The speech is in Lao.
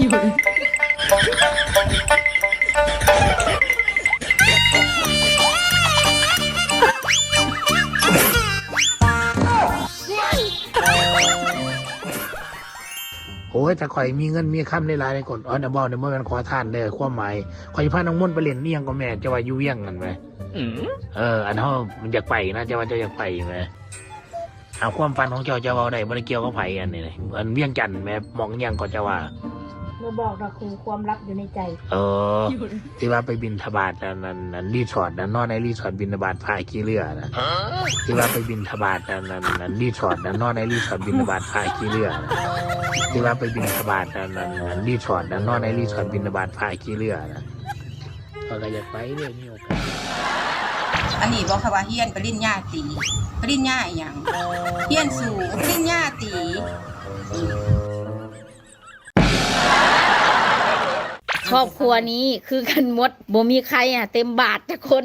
ໂອ້ຍ ຖ້າຂ້ອຍມີເງິນມີຄຳຫຼາຍໆ ນີ້ ຄົນ ເອີ ເວົ້ານີ້ບໍ່ແມ່ນຂໍທານເດີ ຄວາມໝາຍ ຂ້ອຍຊິພານ້ອງມົນໄປຫຼິ້ນອີ່ຫຍັງກໍແມ່ນ ເຈົ້າວ່າຢູ່ວຽງຫັ້ນແໝ່ ອືມ ເອີ ອັນເຮົາມັນຢາກໄປນະ ເຈົ້າວ່າເຈົ້າຢາກໄປແໝ່ ເອົາ ຄວາມຝັນຂອງເຈົ້າ ເຈົ້າເວົ້າໄດ້ ບໍ່ໄດ້ກ່ຽວກັບໃຜ ອັນນີ້ ອັນວຽງຈັນແໝ່ ໝ່ອງຫຍັງກໍເຈົ້າວ່າ ບໍ່ບອກດອກຄູ ຄວາມລັບຢູ່ໃນໃຈ ເອີ ທີ່ວ່າໄປບິນທະບາດ ອັນ ອັນ ອັນ ຣີສອດນະ ນອນໃນຣີສອດບິນທະບາດພະຂີ່ເຮືອນະ ທີ່ວ່າໄປບິນທະບາດ ອັນ ອັນ ອັນ ຣີສອດນະ ນອນໃນຣີສອດບິນທະບາດພະຂີ່ເຮືອນະ ທີ່ວ່າໄປບິນທະບາດ ອັນ ອັນ ອັນ ຣີສອດນະ ນອນໃນຣີສອດບິນທະບາດພະຂີ່ເຮືອນະ ຂ້ອຍກໍຢາກໄປເດ້ ມີໂອກາດ. ອັນນີ້ບໍ່ ເຂົາວ່າຮຽນປະລິນຍາຕີ ປະລິນຍາອີ່ຫຍັງ ຮຽນສູງ ປະລິນຍາຕີ. ຄອບຄົວນີ້ຄືກັນໝົດ ບໍ່ມີໃຄເຕັມບາດຈັກຄົນ.